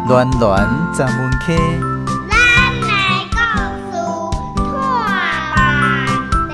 暖暖十门溪。咱的故事拖慢地。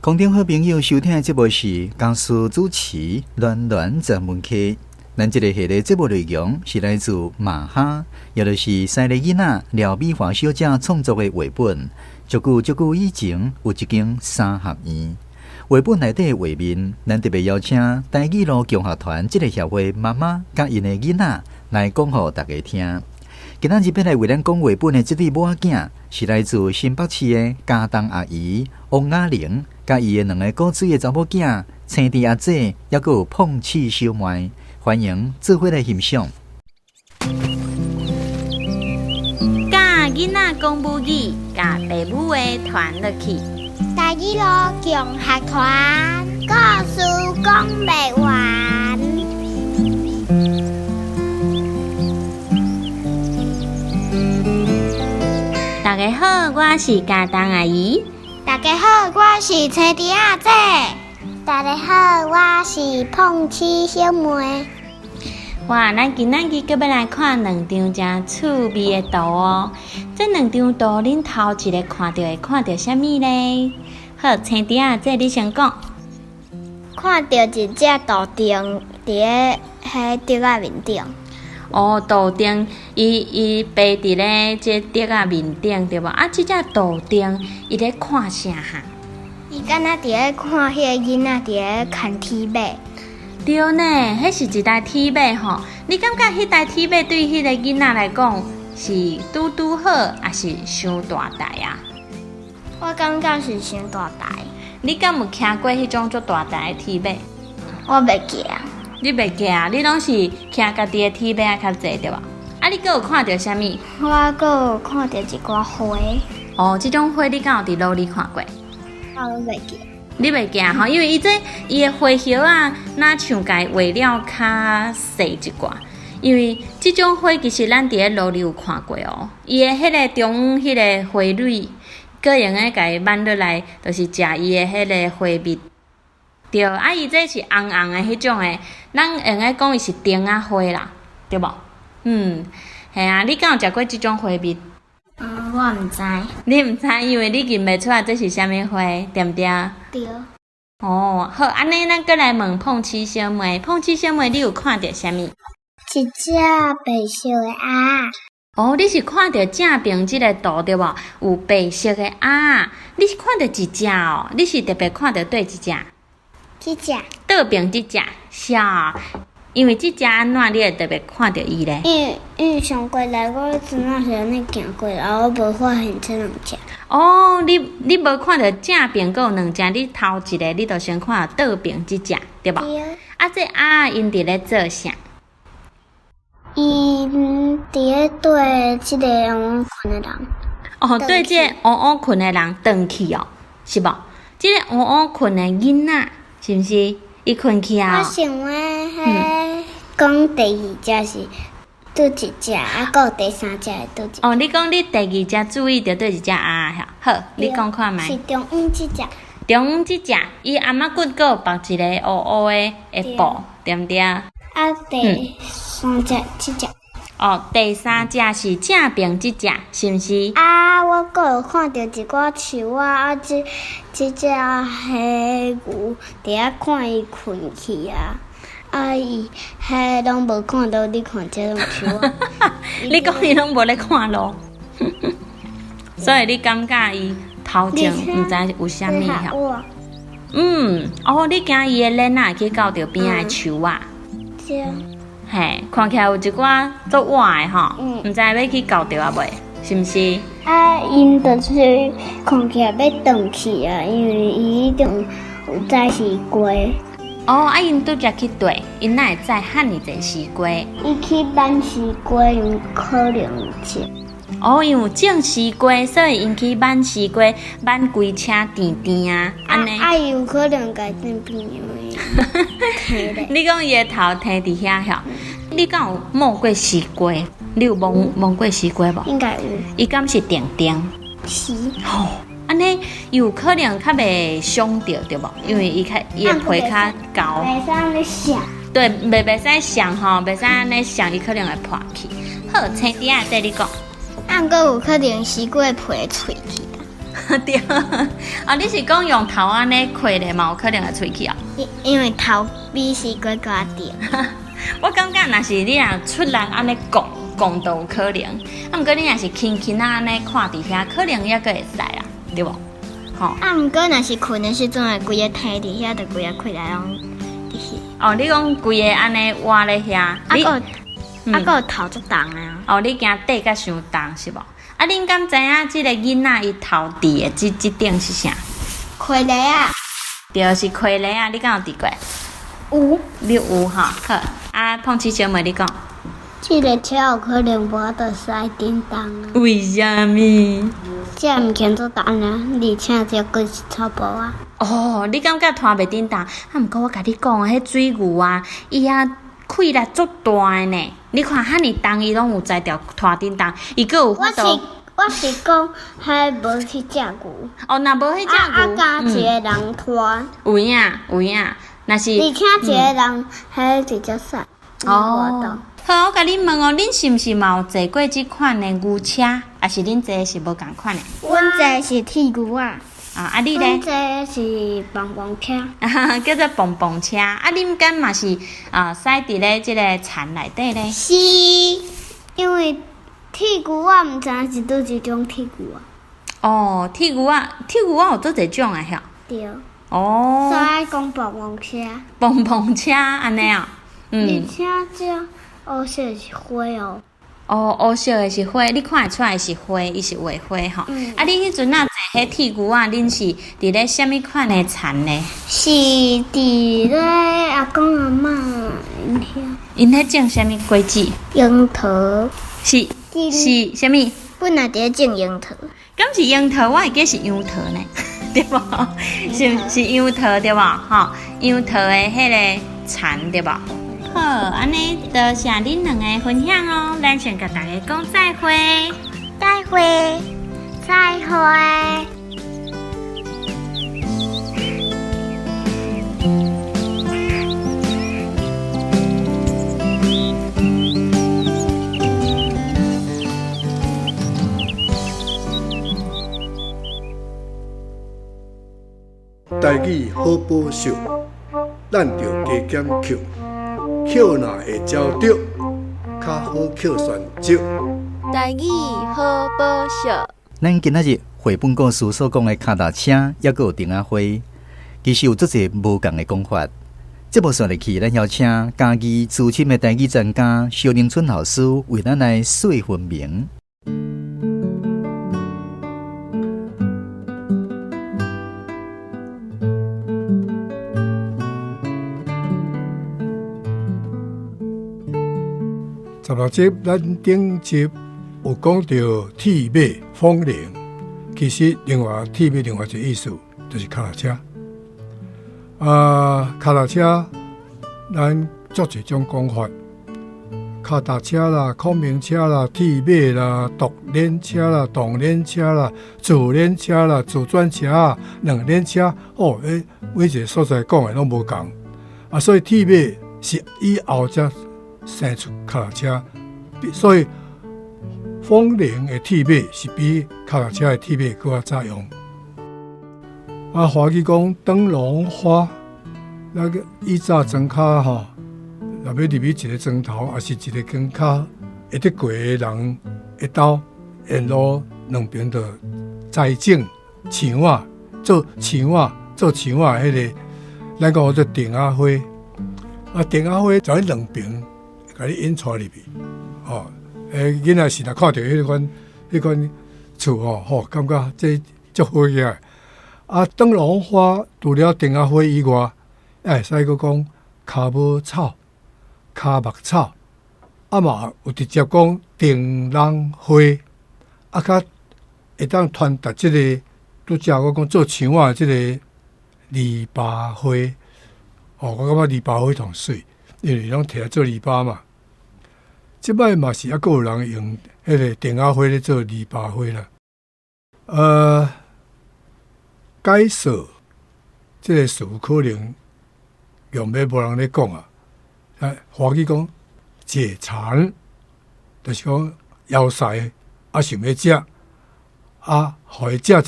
空中好朋友收聽的節目是江蘇主持暖暖十門溪。咱這个系列節目內容是來自馬哈，也就是西麗囡仔廖美華小姐創作的繪本。足久足久以前，有一間三合院。繪本內底的畫面，咱特別邀請台語路共學團這个協會媽媽佮𪜶的囡仔來講予大家聽。今仔日欲來為咱講繪本的這對母仔囝，是來自新北市的嘉東阿姨王雅玲，佮伊的兩个古錐的查某囝青弟阿姐，猶閣有碰氣小妹，歡迎做伙來欣賞。教囡仔講母語，共爸母的傳落去。台語路共學團，故事講袂完。大家好，我是嘉東阿姨。大家好，我是青弟阿姐。大家好，我是碰氣小妹。哇，咱今仔日閣欲來看兩張誠趣味的圖哦。這兩張圖，恁頭一个看著會看著啥物咧？好，青弟阿姐，你先講。看著一隻杜定佇咧彼竹仔面頂。哦，杜定，伊伊爬佇咧這竹仔面頂，對無？啊，這隻杜定，伊咧看啥哈？伊敢若佇咧看彼个囡仔佇咧牽鐵馬。對呢，彼是一台鐵馬吼。你感覺彼台鐵馬對彼个囡仔來講是拄拄好，抑是傷大台啊？我感覺是傷大台。你敢有騎過彼種足大台的鐵馬？我袂記啊。你袂記啊？你攏是騎家己的鐵馬較濟對無？啊，你閣有看著啥物？我閣有看著一寡花。哦，這種花你敢有佇佗裡看過？我攏袂記。你袂記吼？因為伊這伊的花葉仔，若像共伊畫了較細一寡。因為這種花其實咱佇咧路裡有看過哦。伊的彼个中央彼个花蕊，閣會用得共伊挽落來，就是食伊的彼个花蜜。對，啊，伊這是紅紅的彼種的，咱會用得講伊是釘仔花啦，對無？嗯，嘿啊，你敢有食過這種花蜜？嗯，我毋知。你毋知，因為你認袂出來這是啥物花，對毋對？對。哦，好，按呢咱閣來問碰氣小妹，碰氣小妹，你有看著啥物？一隻白色的鴨。哦，你是看著正爿這个圖對無？有白色的鴨，你是看著一隻哦？你是特別看著佗一隻？這隻。倒爿這隻，是哦。因為這隻按怎你會特別看著伊咧？因為上過來我陣仔是按呢行過來，我無發現這兩隻。哦，你你無看著正爿閣有兩隻，你頭一个你就先看著倒爿這隻，對無？對。啊，這鴨𪜶佇咧做啥？𪜶佇咧對這个癢癢睏的人。哦，對這个癢癢睏的人轉去哦，是無？這个癢癢睏的囡仔，是毋是？伊睏去啊！我想的彼講第二隻是佗一隻，啊，閣有第三隻是佗一隻。哦，你講你第二隻注意著佗一隻鴨吼？好，你講看覓。是中央這隻。中央這隻，伊頷仔骨閣有縛一个烏烏的的布，對毋對？啊，第三隻這隻。哦，第三隻是正爿這隻，是毋是？啊，我閣有看著一寡樹仔，啊，這這隻彼牛佇遐看伊睏去啊，啊伊彼攏無看到，你看這種樹仔。你講伊攏無咧看路，所以你感覺伊頭前毋知有啥物吼？嗯，哦，你驚伊的鏈仔會去咬著邊仔的樹仔？對。嘿，看起來有一寡足倚的吼，毋知欲去咬著啊未？是毋是？啊，𪜶就是看起來欲轉去啊，因為伊彼種有載西瓜。哦，啊，𪜶拄才去綴，𪜶哪會載遐爾濟西瓜？伊去挽西瓜，𪜶可能有種。哦，𪜶有種西瓜，所以𪜶去挽西瓜，挽規車甜甜啊，按呢。啊，伊有可能共變變的。你講伊的頭䖙佇遐吼？你敢有摸過西瓜？你有摸摸過西瓜無？應該有。伊敢是甜甜？是。吼，按呢有可能較袂傷著對無？因為伊較伊的皮較厚。袂使按呢摔。對，袂使摔吼，袂使按呢摔，伊可能會破去。好，青弟仔，這你講。啊，毋過有可能西瓜皮會碎去。對，啊，你是講用頭按呢開咧嘛？有可能會碎去啊？因為頭比西瓜閣較重。我感覺若是你若出力按呢摃摃都有可能，啊，毋過你若是輕輕仔按呢看佇遐，可能猶閣會使啦，對無？吼。啊，毋過若是睏的時陣，會規个䖙佇遐，就規个開來攏佇遐。哦，你講規个按呢倚咧遐，啊，閣啊，閣有頭足重的啊。哦，你驚缀甲傷重是無？啊，恁敢知影這個囡仔伊頭戴的這這頂是啥？溪螺仔。對，是溪螺仔，你敢有戴過？有。你有吼？好，啊，碰瓷小妹你講。這个車有可能無法度駛振動啊。為啥物？這物件足重啊，而且這閣是草布啊。哦，你感覺拖袂振動？啊，毋過我共你講，彼水牛啊，伊啊氣力足大的呢。你看遐爾重，伊攏有才調拖振動，伊閣有法度。我是講，彼無彼隻牛。哦，若無彼隻牛，啊，加一个人拖。有影有影，若是。而且一个人，彼直接駛。哦。好，我共恁問哦，恁是毋是嘛有坐過這款的牛車？抑是恁坐的是無仝款的？阮坐的是鐵牛仔。啊，你咧？阮坐的是蹦蹦車。叫做蹦蹦車。啊，恁敢嘛是啊，駛佇咧這个田內底咧？是，因為鐵牛仔毋知影是佗一種鐵牛仔。哦，鐵牛仔，鐵牛仔有足濟種的遐。對。哦。所以講蹦蹦車。蹦蹦車按呢啊？嗯。而且這烏色的是花哦。哦，烏色的是花，你看會出來是花，伊是畫花吼。嗯。啊，你彼陣仔坐彼鐵牛仔，恁是佇咧啥物款的田呢？是佇咧阿公阿嬤𪜶遐。𪜶咧種啥物果子？櫻桃。是是啥物？本來佇咧種櫻桃。敢是櫻桃？我會記是楊桃呢，對無？是是楊桃對無？吼，楊桃的彼个田對無？好，按呢多謝恁兩个分享哦，咱先共大家講再會，再會，再會。台語好寶秀，咱著加減抾，抾若會招著，較好抾旋石。台語好寶秀。咱今仔日繪本故事所講的跤踏車，抑閣有釘仔花，其實有足濟無仝的講法。節目紲落去，咱邀請嘉義資深的台語專家蕭寧春老師為咱來細分明。 16集，咱頂集有講到鐵馬風鈴，其實另外鐵馬另外一個意思就是跤踏車。啊，跤踏車，咱足濟種講法，跤踏車啦、孔明車啦、鐵馬啦、獨輪車啦、動輪車啦、自輪車啦、自轉車、兩輪車，哦，欸，每一个所在講的攏無仝。啊，所以鐵馬是以後才生出跤踏車，所以風鈴的鐵馬是比跤踏車的鐵馬閣較早用。啊，華語講燈籠花，那个以早莊跤吼，若欲入去一个莊頭，抑是一个庄跤，會得過的人，會兜沿路兩邊就栽種樹仔，做樹仔，做樹仔彼个，咱講叫做釘仔花。啊，釘仔花就喺兩邊，共你引帶入去，吼。欸，囡仔時若看著彼款彼款厝吼，吼，感覺這足好額。啊，燈籠花除了釘仔花以外，也會使閣講跤毛草、跤目草，啊嘛有直接講燈籠花，啊較會當傳達這个拄才我講做樹仔這个籬笆花。哦，我感覺籬笆花同媠，因為攏提來做籬笆嘛。這擺嘛是猶閣有人用彼个釘仔花咧做籬笆花啦。解說這个詞可能用欲無人咧講啊。啊，華語講解饞，就是講枵屎啊，想欲食啊，予伊食一下，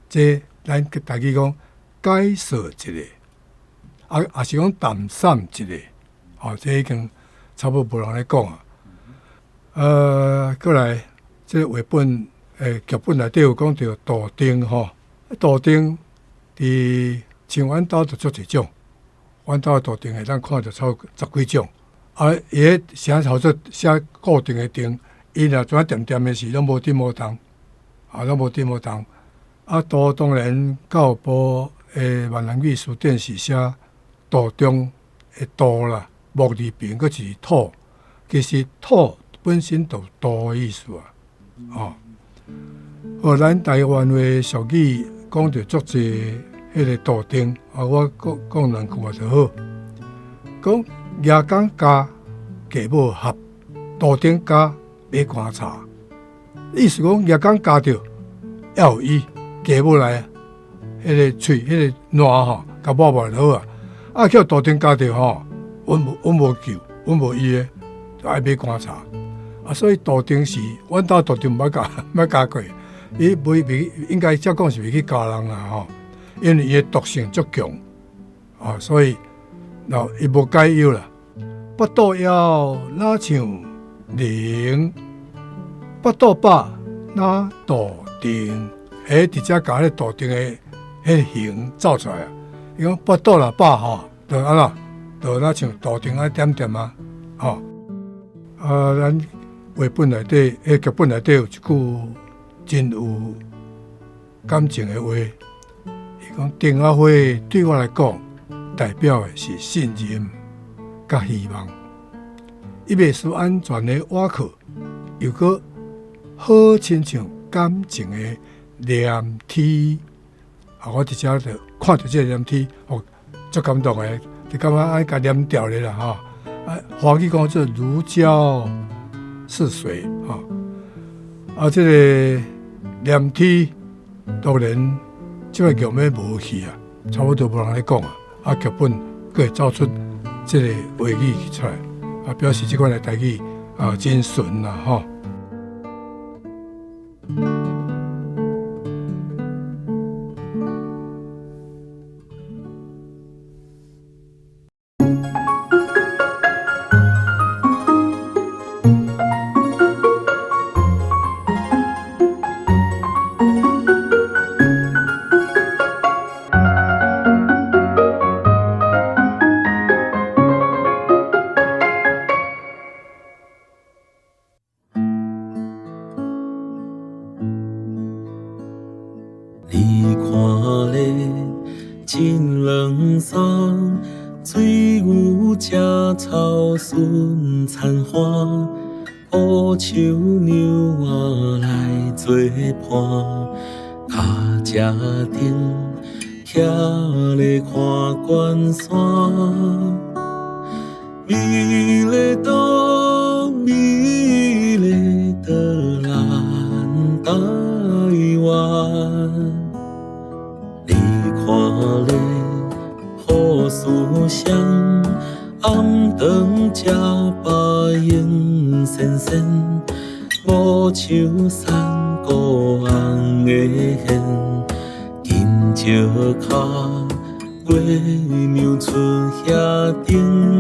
這咱台語講解說一下，啊，抑是講淡散一下，哦，這已經差不多無人咧講啊。閣來，這個繪本劇本內底有講著杜定吼，杜定佇像阮兜就足濟種，阮兜杜定會當看著超過十幾種。啊，伊彼寫號做寫固定的定，伊若怎恬恬的時，攏無振無動，啊，攏無振無動。啊，杜當然教育部的閩南語辭典是寫杜仲的杜啦，木字邊閣一個土，其實土本身就有杜的意思啊，哦。好，咱台灣話俗語講著足濟彼個杜定，啊，我講講兩句話就好。講蜈蚣咬雞母合，杜定咬馬棺柴。意思講蜈蚣咬著猶有醫，雞母來，彼個喙，彼個爛吼，共抹抹就好啊。啊，予杜定咬著吼，穩無穩無救，穩無醫的，就愛馬棺柴。啊，所以杜定是，阮兜杜定毋捌咬，毋捌咬過。伊袂袂應該照講是袂去咬人啦吼，因為伊的毒性足強，啊，所以喏伊無解藥啦。腹肚枵若像龍，腹肚飽若杜定，欸，直接共彼個杜定的彼個形走出來啊！伊講腹肚若飽吼，就按怎，就若像杜定按恬恬啊，吼。啊，咱繪本內底，彼劇本內底有一句真有感情的話，伊講釘仔花對我來講，代表的是信任佮希望。伊袂輸安全的倚靠，又閣好親像感情的黏鐵。啊，我佇遮就看著這個黏鐵，哦，足感動的，就感覺愛共黏牢咧啦吼。啊，華語講做如膠似水，吼。啊，這個黏鐵當然這擺劇欲無去啊，差不多無人咧講啊。啊，劇本閣會走出這個話語出來，啊，表示這款的台語啊真純啦吼。你看咧真軟爽，水牛食草順田花，乌桕娘仔來做伴，跤車頂徛咧看關山，美麗島，美麗的咱台灣。你看咧好思想，暗頓食飽閒仙仙，無樹山谷紅的現，金石跤月娘出遐頂。